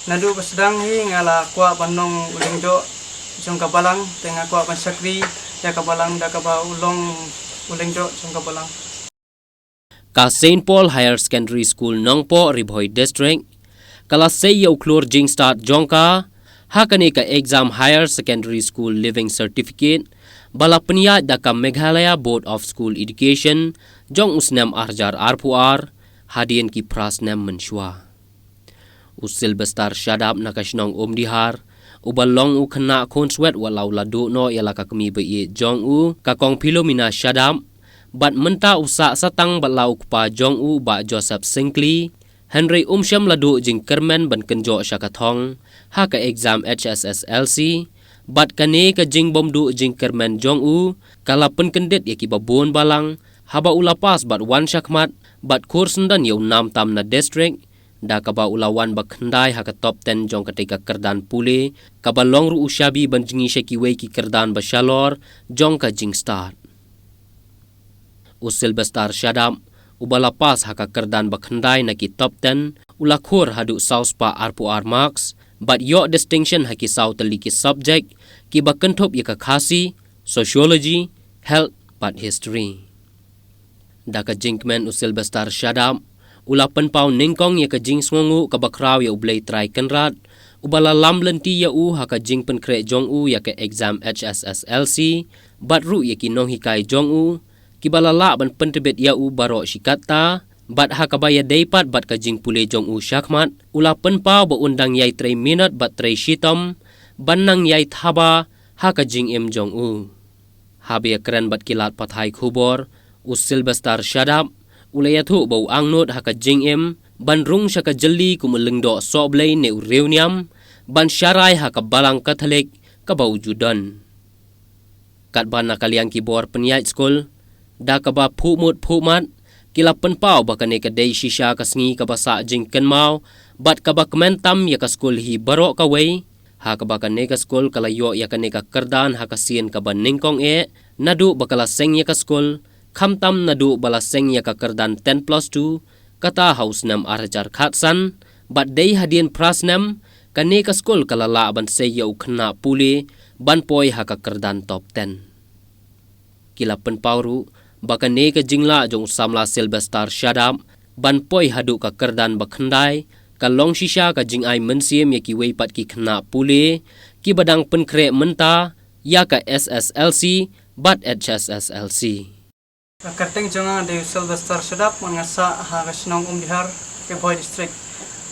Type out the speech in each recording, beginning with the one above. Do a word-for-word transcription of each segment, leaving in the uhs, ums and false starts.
Naduh ba sdang hi nga la kwah ban long u lyngdoh jong ka balang, te nga kwah ban shakri ïa ka balang da kaba u long u lyngdoh jong ka balang. Ka Saint Paul Higher Secondary School Nongpoh, Ri Bhoi District, ka la sei ïa u khlur jingstad jong ka ha kane ka exam Higher Secondary School Leaving Certificate ba la pynïaid da ka Meghalaya Board of School Education jong u snem ar hajar arphew ar, hadien ki phra snem mynshuwa. U Sylvester Shadap na ka shnong Umdihar, uba long u khynnah khun swet wat la u la duh noh ïa la ka kmie ba ïeit jong u, ka Kong Philomena Shadap, bad mynta u sah satang bad la u kpa jong u, Bah Joseph Syngkli, hynrei um shym la duh jingkyrmen ban kynjoh sha ka thong ha ka exam H S S L C, bad kane ka jingbym duh jingkyrmen jong u ka la pynkyndit ïa kiba bun balang, haba u la pass bad wan shakhmat bad khur syndon ïa u nam tam na district, da kaba u la wan ba khyndai ha ka top ten jong katei ka kyrdan pule, kaba long ruh u shabi ban jngi sha kiwei ki kyrdan ba shalor jong ka jingstad. U Sylvester Shadap, uba la pass ha ka kyrdan ba khyndai na ki top ten, u la khur haduh saw spah arphew ar marks, bad ïoh distinction ha ki saw tylli ki subject, kiba kynthup ïa ka Khasi, Sociology, Health, bad History. Da ka jingkmen u Sylvester Shadap, u la pynpaw nyngkong ïa ka jingsngewnguh kaba khraw ïa U Blei Trai Kynrad, uba la lam lynti ïa u ha ka jingpynkhreh jong u ïa ka exam H S S L C, bad ruh ïa ki nonghikai jong u, kiba la lah ban pyntbit ïa u baroh shi katta, bad ha kaba ïadei pat bad ka jingpule jong u shakhmat, u la pynpaw ba un dang ïai trei minot bad trei shitom, ban nang ïai thaba ha ka jingim jong u. Haba ïakren bad ki lad pathai khubor, u Sylvester Shadap, u la ïathuh ba u angnud ha ka jingim, ban rung sha ka jylli kum u lyngdoh sohblei ne u riewniam, ban sharai ha ka balang Katholik, kaba u ju don. Katba na ka liang ki bor pynïaid skul, da kaba phuh mut phuh mat, ki la pynpaw ba kane ka dei shisha ka sngi kaba sah jingkynmaw, bad kaba kmen tam ïa ka skul hi baroh kawei, ha kaba kane ka skul ka la ïoh ïa kane ka kyrdan ha ka sien kaba nyngkong eh, naduh ba ka la seng ïa ka skul, khamtam naduh ba la seng ïa ka kyrdan ten plus two, kata ha u snem ar hajar khatsan, bad dei hadien phra snem, kane ka skul ka la lah ban sei ïa u khynnah pule, ban poi ha ka kyrdan top ten. Ki la pynpaw ruh, ba kane ka jinglah jong u samla Sylvester Shadap, ban poi haduh ka kyrdan ba khyndai, ka long shisha ka jingai mynsiem ïa kiwei pat ki khynnah pule, kiba dang pynkhreh mynta, ïa ka S S L C, bad H S S L C. Ka kyrteng jong nga dei u Sylvester Shadap, man nga sah ha ka shnong Umdihar, Ri Bhoi District.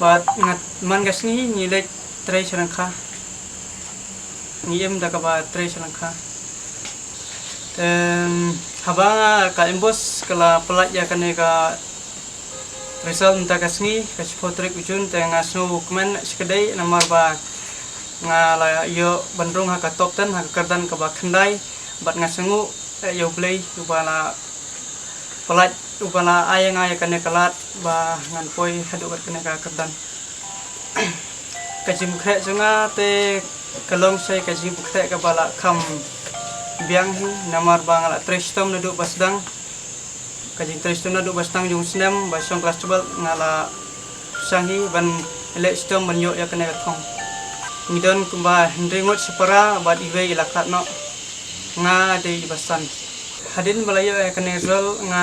Bad nga man ka sngi ngi leit trei sha lyngkha. Ngi im da kaba trei sha lyngkha. Em, haba nga ka Embos ka la pyllait ïa kane ka result mynta ka sngi, ka shiphew tarik u Jun, te nga sngew kmen shikatdei namar ba nga la ïoh ban rung ha ka top ten, ha ka kyrdan kaba khyndai, bad nga sngewnguh, eh, ïa U Blei, uba la pyllait, uba la ai ïa nga ïa kane ka lad, ba ngan poi haduh kat kane ka kyrdan. Ka jingpynkhreh jong nga te ka long shai ka jingpynkhreh kaba la kham biang hi, namar ba nga la trei shitom naduh ba sdang. Ka jingtrei shitom naduh ba sdang jong u snem, ba shong klas twelve nga la pyrshang hi ban leh shitom ban ïoh ïa kane ka thong. Ngi don kumba hynriew ngut shipara bad iwei i la khlad noh. Nga dei iba san. Hadien ba la ïoh ïa kane ka result nga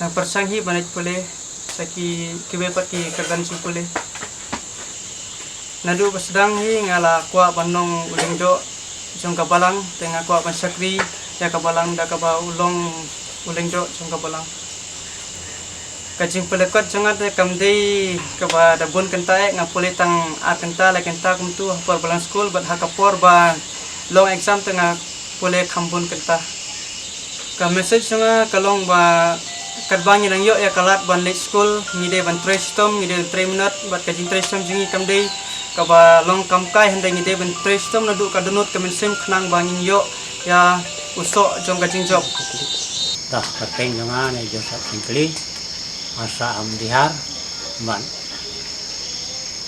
dang pyrshang hi ban leit pule sha ki, kiwei pat ki kyrdan jingpule. Naduh ba sdang hi nga la kwah ban long u lyngdoh jong ka balang, te nga kwah ban shakri ïa ka balang da kaba u long u lyngdoh jong ka balang. Ka jingpule kot jong nga te kam dei kaba da bun kynta eh, nga pule tang ar kynta lai kynta kumtu ha por ba long skul, bad ha ka por ba long exam te nga pule kham bun kynta. Ka message jong nga ka long ba katba ngi nang ïoh ïa ka lad ban leit skul, ngi dei ban trei shitom, ngi dei ban trei minot, bad ka jingtrei shitom jong ngi kam dei kaba long kam kai, hynrei ngi dei ban trei shitom naduh ka dohnud ka mynsiem khnang ba ngin ïoh ïa u soh jong ka jingjop. Ka kyrteng jong nga dei Joseph Syngkli, nga sah ha Umdihar, bad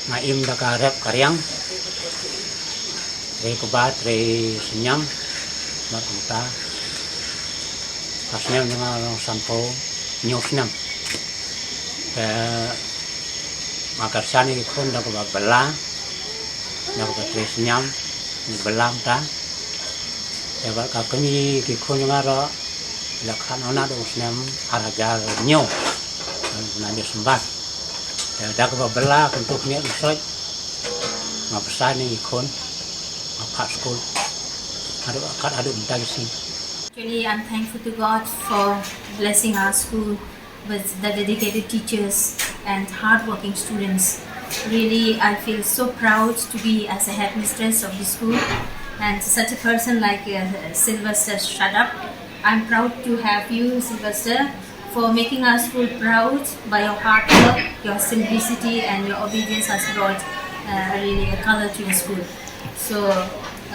nga im da ka rep ka riang, trei kba, trei synñiang, bad kumta. Ka snem jong nga long sanphew hynñiew snem. Te Nga kyrshan ïa ki khun da kaba bylla, da kaba trei sniam, bylla mynta. Ïa bad ka kmie ki khun jong nga ruh la khlad na u snem ar hajar hynñiew na Disembar. Ïa da kaba bylla kumto khniat ki soit, nga pynshai ïa ki khun, nga phah skul haduh kat haduh mynta ki sngi. Actually, I'm thankful to God for blessing our school with the dedicated teachers and hardworking students. Really, I feel so proud to be as a headmistress of the school and such a person like uh, Sylvester Shadap. I'm proud to have you, Sylvester, for making our school proud by your hard work, your simplicity, and your obedience has brought uh, really a color to the school. So,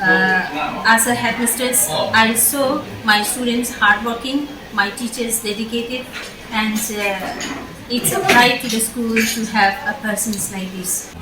uh, as a headmistress, I saw my students hardworking, my teachers dedicated, and uh, it's a pride to the school to have a persons like this.